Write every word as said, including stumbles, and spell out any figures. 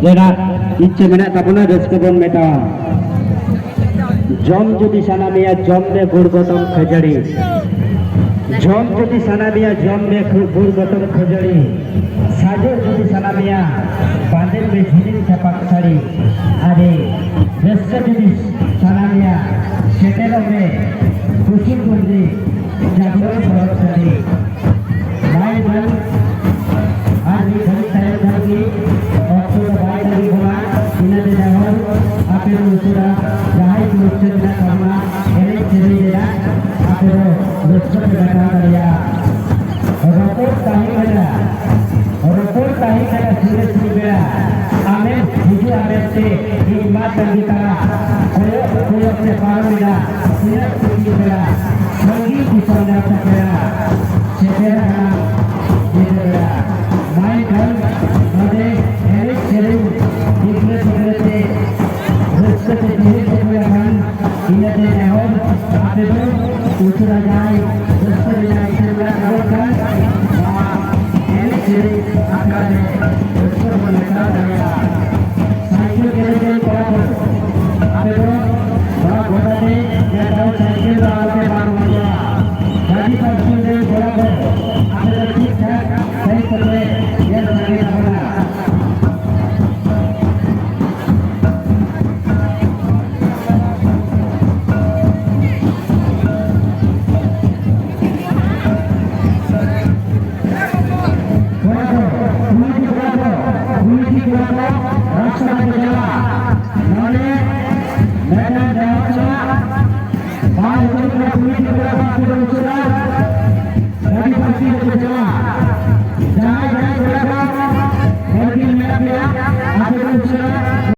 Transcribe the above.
ᱨᱮᱱᱟᱜ ᱤᱪᱪᱷᱟᱹ ᱢᱮᱱᱟᱜ ᱛᱟᱵᱚᱱᱟ, ᱨᱟᱹᱥᱠᱟᱹ ᱵᱚᱱ ᱢᱮᱴᱟᱣᱟ᱾ ᱡᱚᱢ ᱡᱩᱫᱤ ᱥᱟᱱᱟ ᱢᱮᱭᱟ, ᱡᱚᱢ ᱢᱮ ᱜᱩᱲ ᱜᱚᱛᱚᱢ ᱠᱷᱟᱹᱡᱟᱹᱲᱤ᱾ ᱡᱚᱢ ᱡᱩᱫᱤ ᱥᱟᱱᱟ ᱢᱮᱭᱟ, ᱡᱚᱢ ᱢᱮ ᱜᱩᱲ ᱜᱚᱛᱚᱢ ᱠᱷᱟᱹᱡᱟᱹᱲᱤ᱾ ᱥᱟᱡᱚᱜ ᱡᱩᱫᱤ ᱥᱟᱱᱟ ᱢᱮᱭᱟ, ᱵᱟᱸᱫᱮ ᱢᱮ ᱡᱷᱤᱞᱤᱧ ᱪᱷᱟᱯᱟ ᱥᱟᱹᱲᱤ᱾ ᱟᱨᱮ ᱨᱟᱹᱥᱠᱟᱹ ᱡᱩᱫᱤ ᱥᱟᱱᱟ ᱢᱮᱭᱟ, ᱥᱮᱴᱮᱨᱚᱜ ᱢᱮ ᱠᱩᱥᱩᱢ ᱰᱩᱝᱨᱤ ᱡᱟᱜᱽᱨᱚᱱ ᱯᱚᱨᱚᱵᱽ ᱴᱟᱺᱰᱤ᱾ ᱵᱟᱭ ᱵᱟᱝ ᱟᱨ ᱢᱤᱫ ᱜᱷᱟᱹᱲᱤᱡ ᱛᱟᱭᱚᱢ ᱠᱷᱟᱱ ᱜᱮ ᱚᱠᱛᱚ ᱫᱚ ᱵᱟᱭ ᱛᱟᱺᱜᱤ ᱵᱚᱱᱟ᱾ ᱤᱱᱟᱹ ᱛᱮ ᱱᱮᱦᱚᱨ ᱟᱯᱮ ᱠᱚ ᱩᱥᱟᱹᱨᱟ ᱡᱟᱦᱟᱸᱭ ᱠᱚ ᱨᱟᱹᱥᱠᱟᱹ ᱢᱮᱱᱟᱜ ᱛᱟᱵᱚᱱᱟ, ᱮᱱᱮᱡ ᱥᱮᱨᱮᱧ ᱨᱮᱭᱟᱜ ᱟᱯᱮ ᱫᱚ ᱨᱟᱹᱥᱠᱟᱹ ᱯᱮ ᱢᱮᱴᱟᱣ ᱫᱟᱲᱮᱭᱟᱜᱼᱟ᱾ ᱨᱚᱯᱚᱲ ᱛᱟᱦᱮᱸ ᱠᱟᱱᱟ, ᱨᱚᱯᱚᱲ ᱛᱟᱦᱮᱸ ᱠᱟᱱᱟ ᱥᱤᱸᱜᱟᱹᱲ ᱥᱤᱸᱜᱟᱹᱲ ᱵᱮᱲᱟ᱾ ᱟᱢᱮᱢ ᱦᱤᱡᱩᱜᱼᱟ ᱢᱮᱱᱛᱮ ᱤᱧ ᱢᱟ ᱛᱟᱺᱜᱤ ᱛᱟᱲᱟ᱾ ᱠᱚᱭᱚᱜ ᱠᱚᱭᱚᱜ ᱛᱮ ᱯᱟᱨᱚᱢᱮᱱᱟ ᱛᱤᱱᱟᱹᱜ ᱥᱤᱸᱜᱟᱹᱲ ᱵᱮᱲᱟ᱾ ᱥᱟᱺᱜᱤᱧ ᱫᱤᱥᱚᱢ ᱨᱮ ᱥᱮᱴᱮᱨᱟ, ᱥᱮᱴᱮᱨ ᱟᱠᱟᱱᱟ ᱧᱤᱫᱟᱹ ᱵᱮᱲᱟ᱾ ᱢᱟᱭ ᱜᱟᱹᱭ ᱱᱚᱰᱮ ᱮᱱᱮᱡ ᱥᱮᱨᱮᱧ ᱜᱤᱫᱽᱨᱟᱹ ᱯᱤᱫᱽᱨᱟᱹ ᱛᱮ ᱨᱟᱹᱥᱠᱟᱹ ᱛᱮ ᱡᱤᱣᱤ ᱥᱮᱴᱮᱨ ᱟᱠᱟᱱ᱾ ᱤᱱᱟᱹᱛᱮ ᱱᱮᱦᱚᱨ ᱟᱯᱮ ᱫᱚ ᱩᱥᱟᱹᱨᱟ ᱡᱟᱦᱟᱸᱭ ᱨᱟᱹᱥᱠᱟᱹ ᱨᱮᱭᱟᱜ ᱤᱪᱪᱷᱟᱹ ᱢᱮᱱᱟᱜ ᱛᱟᱵᱚᱱ ᱠᱷᱟᱱ, ᱱᱚᱣᱟ ᱮᱱᱮᱡ ᱥᱮᱨᱮᱧ ᱟᱠᱷᱲᱟ ᱨᱮ ᱨᱟᱹᱥᱠᱟᱹ ᱵᱚᱱ ᱢᱮᱥᱟ ᱫᱟᱲᱮᱭᱟᱜᱼᱟ᱾ ᱥᱟᱭᱠᱮᱞ ᱠᱮᱨᱮᱡ ᱨᱮᱱ ᱠᱚᱲᱟ ᱠᱚ, ᱟᱯᱮ ᱫᱚ ᱱᱚᱣᱟ ᱜᱚᱰᱟ ᱨᱮ ᱡᱟᱦᱟᱸ ᱥᱟᱭᱠᱮᱞ ᱫᱚ ᱟᱞᱚᱯᱮ ᱯᱟᱨᱚᱢ ᱦᱚᱪᱚᱣᱟ᱾ ᱜᱟᱹᱰᱤ ᱯᱟᱨᱠᱤᱝ ᱨᱮᱱ ᱠᱚᱲᱟ ᱠᱚ, ᱟᱯᱮ ᱫᱚ ᱴᱷᱤᱠ ᱴᱷᱟᱠ ᱥᱟᱭᱤᱡ ᱠᱟᱛᱮ ᱧᱮᱞ ᱥᱟᱸᱜᱮ ᱛᱟᱵᱚᱱᱟ᱾ ᱠᱚᱲᱟ ᱠᱚ, ᱠᱩᱲᱤ ᱠᱚᱲᱟ ᱠᱚ, ᱠᱩᱲᱤ ᱠᱚᱲᱟ ᱠᱚ, ᱨᱟᱥᱛᱟ ᱨᱮᱠᱚ ᱪᱟᱞᱟᱜᱼᱟ᱾ ᱱᱚᱰᱮ ᱢᱮᱰᱟᱢ ᱰᱨᱟᱭᱵᱷᱟᱨ ᱥᱟᱞᱟᱜ ᱵᱟᱭ ᱦᱩᱭᱩᱜ ᱠᱟᱱᱟ, ᱠᱩᱲᱤ ᱠᱚᱲᱟ ᱠᱚ, ᱟᱯᱮ ᱫᱚ ᱩᱥᱟᱹᱨᱟ